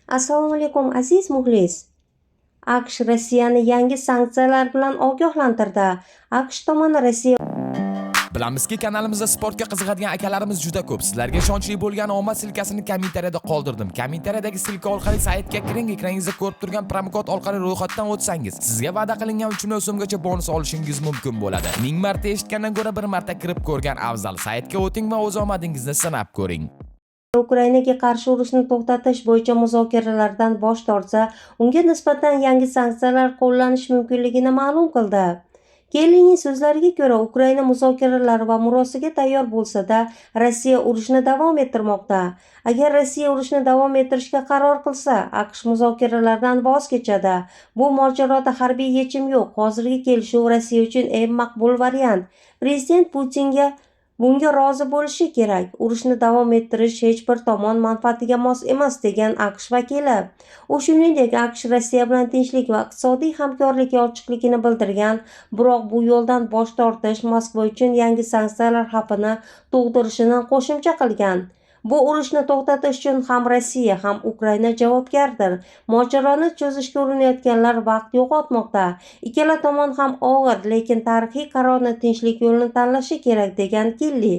Assalomu alaykum, aziz muxlis. AQSh Rossiyani yangi sanksiyalar bilan ogohlantirdi. AQSh tomoni Rossiya Bilamizki, kanalimizda sportga qiziqadigan akalarimiz juda ko'p. Sizlarga ishonchli bo'lgan omad ссылка sini kommentariyada qoldirdim. Kommentariyadagi ссылка orqali saytga kiring, ekraningizda ko'rib turgan promokod orqali ro'yxatdan o'tsangiz, sizga va'da qilingan 3000 so'mgacha bonus olishingiz mumkin bo'ladi. 1000 marta eshitgandan ko'ra bir marta kirib ko'rgan afzal. Saytga o'ting va o'z omadingizni sinab ko'ring. Ukrainaga qarshi urushni to'xtatish bo'yicha muzokaralardan bosh tortsa, unga nisbatan yangi sanksiyalar qo'llanishi mumkinligini ma'lum qildi. Kellining so'zlariga ko'ra, Ukraina muzokaralar va murosaga tayyor bo'lsa-da, Rossiya urushni davom ettirmoqda. Agar Rossiya urushni davom ettirishga qaror qilsa, AQSh muzokaralardan voz kechadi. Bu mojaroda harbiy yechim yo'q. Hozirgi kelishuv Rossiya uchun eng maqbul variant. Prezident Putinga bunga rozi bo'lishi kerak. Urushni davom ettirish hech bir tomon manfaatiga mos emas, degan AQSh vakili. U shuningdek, AQSh Rossiya bilan tinchlik va iqtisodiy hamkorlikka ochiqligini bildirgan, biroq bu yo'ldan bosh tortish Moskva uchun yangi sanksiyalar xavfini tug'dirishini qo'shimcha qilgan. Bu urushni to'xtatish uchun ham Rossiya, ham Ukraina javobgardir. Mojaroni cho'zishga urinayotganlar vaqt yo'qotmoqda. Ikkala tomon ham og'ir, lekin tarixiy qarorni, tinchlik yo'lini tanlashi kerak, degan Kelli.